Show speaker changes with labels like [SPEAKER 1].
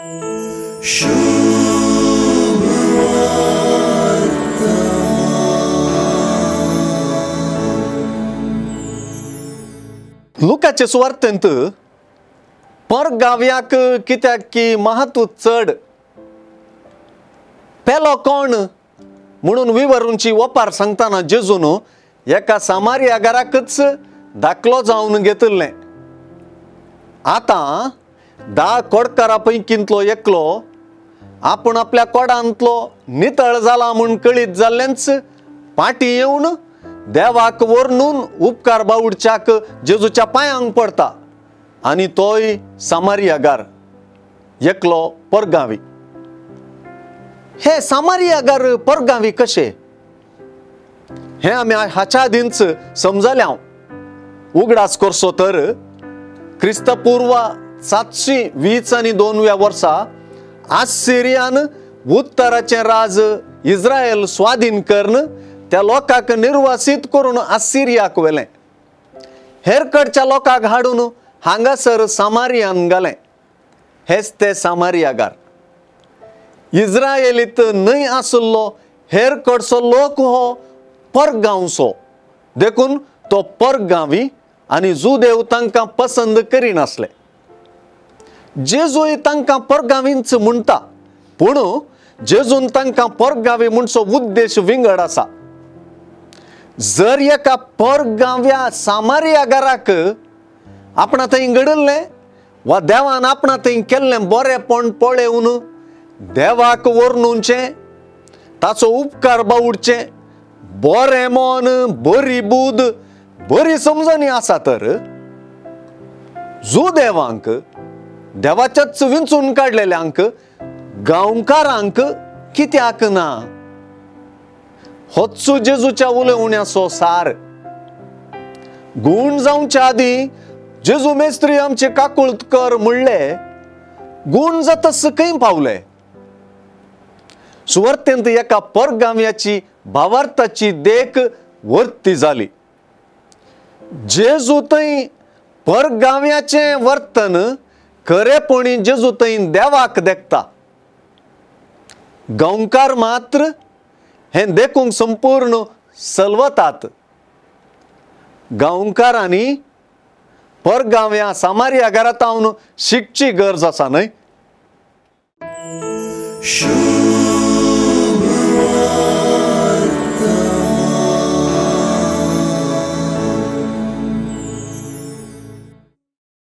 [SPEAKER 1] लुकाचे सुवार्तेंत परगाव्याक कित्याक की महत्व चड पेलो कोण म्हणून विवरूंची वपार सांगतना जेजून एका सामारिया घराकच दाखलो जावन घेतिल्लें। आतां 10 कोडकारा पैकींतलो एकलो आपूण आपल्या कोडांतलो नितळ जाला म्हूण कळीत जाल्लेंच पाटी येवन देवाक वर्णून उपकार बावडच्याक जेजूच्या पांयांक पडता आनी तोय सामारियागार एकलो परगावी। हे सामारियागार परगावी कशे हे आमी हाच्या आदींच समजल्या। उगडास करचो तर क्रिस्तपूर्व 720 आनी 2व्या वर्सा आसिरियान उत्तराचें राज इस्रायल स्वाधीन करून त्या लोकांक निर्वासित करून आसिरियाक व्हेलें। हेर कडच्या लोकांक हाडून हांगासर सामारियान घालें। हेच ते सामारियागार। इस्रायलीत न्हय आशिल्लो हेर कडचो लोक हो परगांवचो, देखून तो परगांवी आनी जुदेव तांकां पसंद करिनासले। जेजूय तांकां परगांवींच म्हणटा, पूण जेजून तांकां परगांवी म्हणचो उद्देश विंगड आसा। जर एका परगांव्या सामारिया घराक आपणा थंय घडिल्लें वा देवान आपणा थंय केल्लें बरेंपण पळोवन देवाक वर्णुचें, ताचो उपकार बावडचें, बरें मन, बरी बूद, बरी समजणी आसा तर जुदेवांक देवाच्याच विंचून काडलेल्यांक गांवकारांक कित्याक ना? होच जेजूच्या उलोवण्याचो सार। गूण जावच्या आदीं जेजू मेस्त्री आमचे काकुळत कर म्हणले, गूण जातस खंय पावले? सुवार्तेंत एका परगांव्याची भावार्थाची देख वर्ती जाली। जेजू थंय परगांव्याचें वर्तन खरेपणी जेजू थंय देवाक देखता। गांवकार मात्र हें देखूंक संपूर्ण सलवतात। गांवकारांनी परगांव्या सामारिया घरांत शिकची गरज आसा न्हय?